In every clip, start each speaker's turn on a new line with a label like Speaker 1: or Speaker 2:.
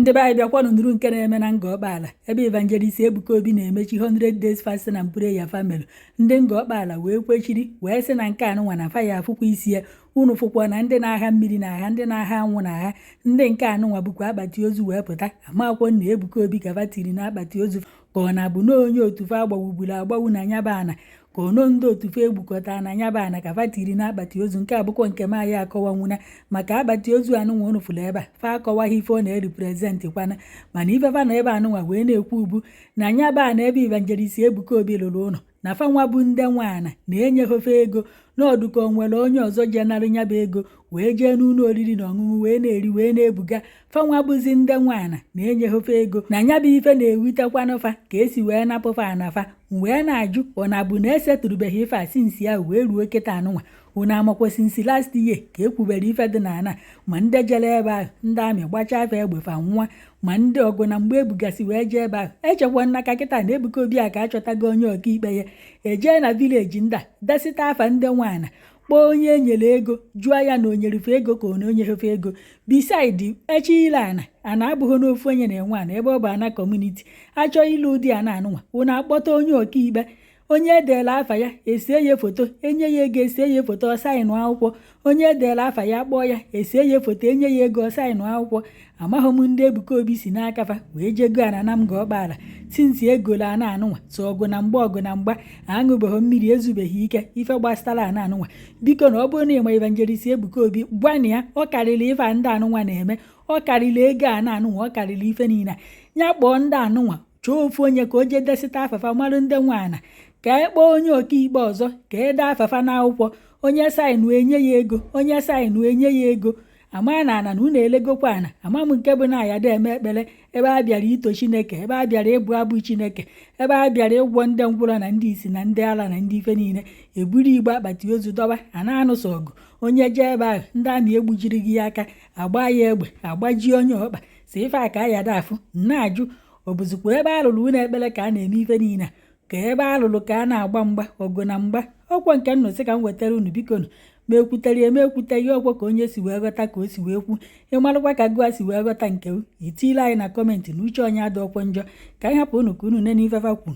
Speaker 1: Ndị be anyị, bịakwanụ nụrụ nke na-eme na Ngor Okpala, ebe Evangelist Ebuka Obi na-emechi 100 Days Fasting and Prayer. Family ndị Ngor Okpala wee kwechiri, wee sị na nke anụnwa na fa ya afụkwa isi ya. Unu fụkwa na ndị na-agha mmiri na-agha, ndị na-agha anwụ na-agha, ndị nke anụnwa bụkwa akpati ozu wee pụta. Amakwọ na Ebuka Obi ka fa tiri na akpati ozu, ka ọ na-abụ na onye otufe agbawugburu agbawu na nyaba ana, ka ono ndị otufe egbukọta na nyaba ana ka fa tiri na akpati ozu. Nke abụkwa nke m anyị akọwanwuna maka akpati ozu anụnwa unu fụrụ ebe a. Fa akọwaghị ife ọ na-erepresent kwana, mana ife fa na ebe anụnwa wee na-ekwu ubu na nyaba ana ebe Evangelist Ebuka Obi lụrụ ụlọ, na fa nwa bụ ndị nwe ana na-enye hofe ego n'ọdụ, ka o nwere onye ọzọ jenarị nyaba ego wee jee n'ụlọ oriri na ọṅụṅụ wee na-eri wee na-ebuga. Fanwa bụzi ndị nwe ana na-enye hofe ego na nyaba ife na-ewutekwanụ fa ka esi wee napụfa ana fa. Wee na-ajụ, ọ na-abụ na esetụrụbeghị ife a since ahụ wee ruo kịta anụnwa? Unu amakwa since last year ka e kwubere ife dị n'ana, ma ndị jere ebe ahụ, ndị amị gbachaa afa egbe fa nwa, ma ndị ọgụ na mgbe ebugasị wee jee ebe ahụ. Echekwa nnaka kịta na Ebuka Obi a ka achọtago onye ọkaikpe ya ejee na village ndị a, desịta afa ndị nwe ana, kpọọ onye enyere ego, jụọ ya na onyerefe ego ka ọ na onyerefe ego. Beside, echi ile ana, ana abụghị n'ofu onye na-enwe ana, ebe ọ bụ ana community. Achọ ile ụdị ana anụnwa, unu akpọta onye ọkaikpe, onye edeela afa ya, esie ya foto, enye ya ego, esie ya foto, ọ signụ akwụkwọ. Onye edeela afa ya, kpọọ ya, esie ya foto, enye ya ego, ọ signụ akwụkwọ. Amaghị m ndị Ebuka Obi si n'aka fa wee jego ana na Ngor Okpala since egolo ana anụnwa. So ọgụ na mgba, ọgụ na mgba, aṅụbeghị mmiri, ezubeghị ike ife gbasara ana anụnwa. Biko, na ọ bụrụ na ịma Evangelist Ebuka Obi, gwana ya ọ karịrị ife a ndị anụnwa na-eme, ọ karịrị ego ana anụnwa, ọ karịrị ife niile. Ya kpọọ ndị anụnwa, chọọ ofu onye ka o jee desịta afafa, marụ ndị nwe ana, ka e kpọọ onye ọkaikpe ọzọ ka ede afafa n'akwụkwọ. Onye signụ, enye ya ego. Onye signụ, enye ya ego. Ama na ana na unu elegokwa ana. Ama m nke bụ na ayada eme ekpere ebe a bịara ito Chineke, ebe a bịara ịbụ abụ Chineke, ebe a bịara ịgwọ ndị ngwụrọ na ndị isi na ndị ala na ndị ife niile, eburu igbe akpati ozu dọba a na-anụso ọgụ. Onye jee ebe ahụ, ndị amị egbujiri gị aka, agba ya egbe, agbajie onye ọkpa, si ife a ka a yada afụ. Na-ajụ, ọ bụzikwa ebe a lụrụ ụlọ ekpere ka a na-eme ife niile a, ka ebe a lụrụ ka a na-agba mgba, ọgụ na mgba? Ọkwa nke nnụ sị ka m wetara unu. Biko nụ, ma ekwutere ya, ma ekwuteghị, ọkwa ka onye si wee ghọta ka o si wee kwu. Ịmarụkwa ka gụa si wee ghọta nke m, itile anyị na comment. Na uche onye adị ọkwọ njọ. Ka anyị hapụ unu ka unu nene ifefa kwuru.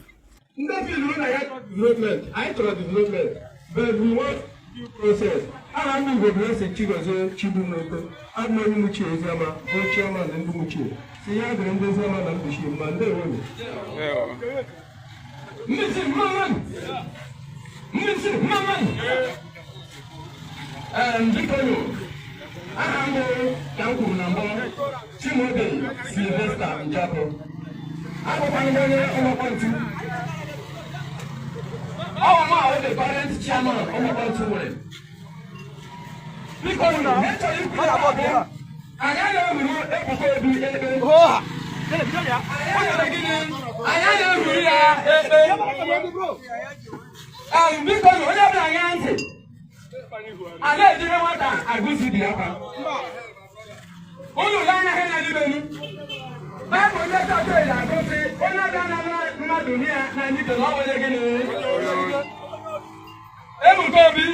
Speaker 2: Ndị feeluru na ya chọrọ development, anyị chọrọ development, but we want due process. Aha m Igbo Blessing Chigozie Chibumoto. Abụ m onye Muchie Eziama, bụ chairman ndị Muchie. Si ya dịrị ndị Eziama na Mbuchi mma. Ndewo. Mmisi mmanụ, mmisi mmanụ. Biko nụ, aha m bụ, ka m kwuru na mbụ, Chimaobi Sylvester Njako. Abụkwana m onye Ọmọkpọntu. Ọ bụ mụ ahụ the current chairman Ọmọkpọntu nwere. Biko nụ, ihe chọrọ ikwu ebe a bụ, anyị agaghị ehuru Ebuka Obi ekpe. Anyị agaghị ehuru ya ekpe. Biko nụ, onye ọbụla ṅaa ntị. A na-ejire nwata agụsi dị aka. Unu lee anya ha na n'ibenu. Baịbụl ndị chọọchị eji agụsị onye ọbịa na mmadụ ya na n'ike na ọ nwere gịnị? Ebuka Obi,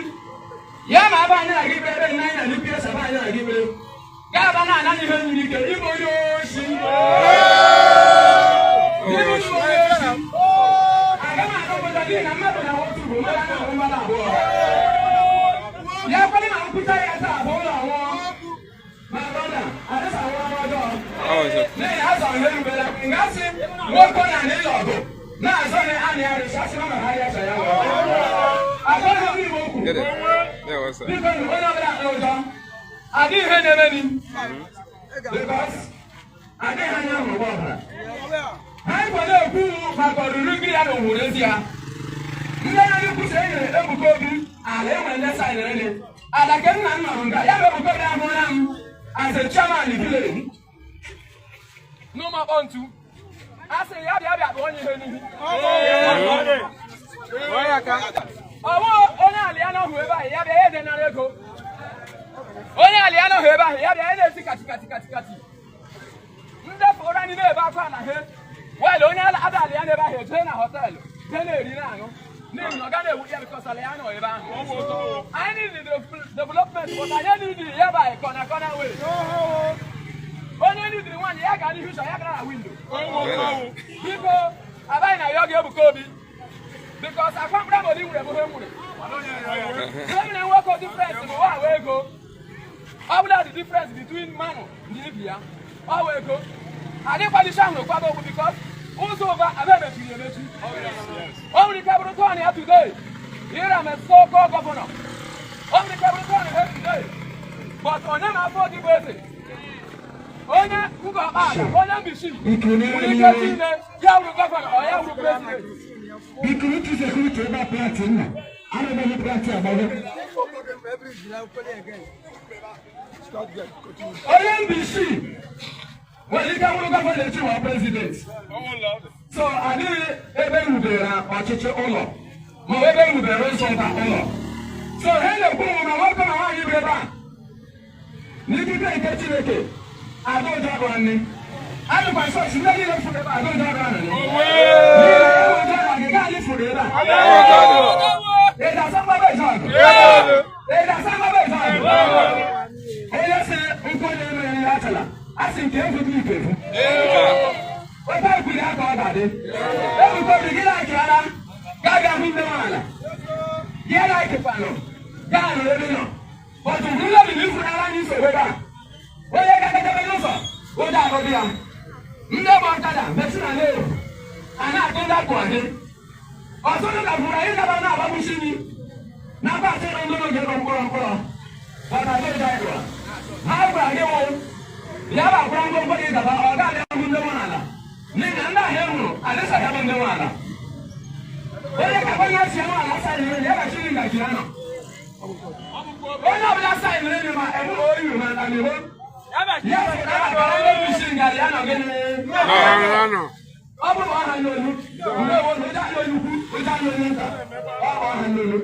Speaker 2: ya ma aba anyị na gị kpere ebe nna anyị na n'ikpe ebe anyị na gị kpere. Ga-aba na anaghị ihe nyiri ike ịbụ onye oshi. Ịbụ onye oshi. Aga m akọpụta n'ihi na mmadụ na otu bụ mmadụ na-ahụ mmadụ abụọ. Ya kwere na nkwụcha ya taa bụ ụlọ nwụọ. Ma brother, adịsa nwụọ ọjọọ. N'ihi azọ ihe rubere nga sị nwoke na n'ịlọ ọgụ na-azọ na anị arịsị asị na ha ya ya. Akọghị m Igbo okwu. Biko, onye ọbụla ụjọ adịghị ihe na-emeni because adịghị anya hụrụ ọbara. Anyị kwado ekwu maka ọrụrụ mmiri ya na owuru ezi ya. Ndị na-adị kwusa e nyere Ebuka Obi ala, enwere ndị signere nị ala ke nna m nọrọ nga ya bụ Ebuka Obi ahụla m as a chairman village n'Ụmụakpọntu. A sị ya bịa bịa kpọọ onye ihe n'ihu ọwụ onye ala ya nọhụ ebe ahụ, ya bịa ya edenara ego. Onye ala ya nọhụ ebe ahụ, ya bịa ya na-eti kati kati kati kati. Ndị fọrọ anyị na-ebe akwa na ha wel onye ada ala ya n'ebe ahụ ejee na hotel jee na-eri na-aṅụ n'ihi na ọ gaghị ewu ya because ala ya nọ ebe ahụ. Anyị need the development, but anyị need ya by corner corner way. Onye nidiri nwaanyị ya gaa n'ihu ụzọ, ya gara na window. Biko, abaghị na ya oge Ebuka Obi, because akwa mkpụrụ amodi nwere bụ ihe nwere. Ihe mere nwoke difference bụ wa ahụ ego. Ọ bụla the difference between mmanụ na ibi ya, ọ wụ ego. Adịkwadịcha ahụrụ kwado okwu, because ụzọ ụba abịa emechiri emechi. O nwere ike bụrụ turn ya today, ịra m so called governor. O nwere ike bụrụ turn ya today, but onye ma afọ gị bụ eze, onye Ngọkpala, onye Mbishi nwere ike tinye ya wuru governor ọ ya wuru president.
Speaker 3: Security, security, ebe a plati nna. Ana m eme plati agbago.
Speaker 2: Onye Mbishi nwere ike wuru governor echi ma president. So adịghị ebe rubere ọchịchị ụlọ ma ọ ebe rubere ụzọ ụba ụlọ. So ha na-ekwu na nwoke na nwaanyị bụ ebe a n'ikike nke Chineke adaụjọ agụra nne adịkwa nsọ si ndị niile fụrụ ebe a adaụjọ agụra nne n'ihi na ya ụjọ na gị gaghị fụrụ ebe a. Ị ga-asa mgbaba ịzụ ọgụ, ị ga-asa mgbaba ịzụ ọgụ. Onye si nkwu onye mere ya achala a sị nke efu gị ike efu ebe ekwiri aka ọ ga-adị. Ebuka Obi gị na-akịara gaa hụ ndị nwaala gị na-ekekwanụ gaa nọrọ ebe ị nọ otu ndị obi na ifuru anyị nsogbu ebe a. Onye ga-agajabe n'ụzọ ụjọ arụghị ya, ndị gba ọkada mesi na na-ewu a na-atụ ndị akụ ahị ọtụtụ gakwuru anyị gaba na-agbagbusi nri na-akpa atịrị ndị n'oge nọ mkpọrọ mkpọrọ ọna. Ha gwara gị wụ ya bụ akwụrụ ngwongwo gị gaba, ọ gaghị ahụ ndị nwe ala n'ihi na ndị ahịa nwụrụ adịsaghị ndị nwe ala. Onye ka onye si nwe ala saịnịrị ya gachiri ngaji ya nọ. Onye ọbụla saịnịrị ma emu ori ma na miho ya sị na akara ndị bisi ngaji ya nọ gịnị. Ọ bụrụ ọha n'olu mgbe wo ụjọ anya onye ukwu, ụjọ anya onye nta, ọ bụ ọha n'olu.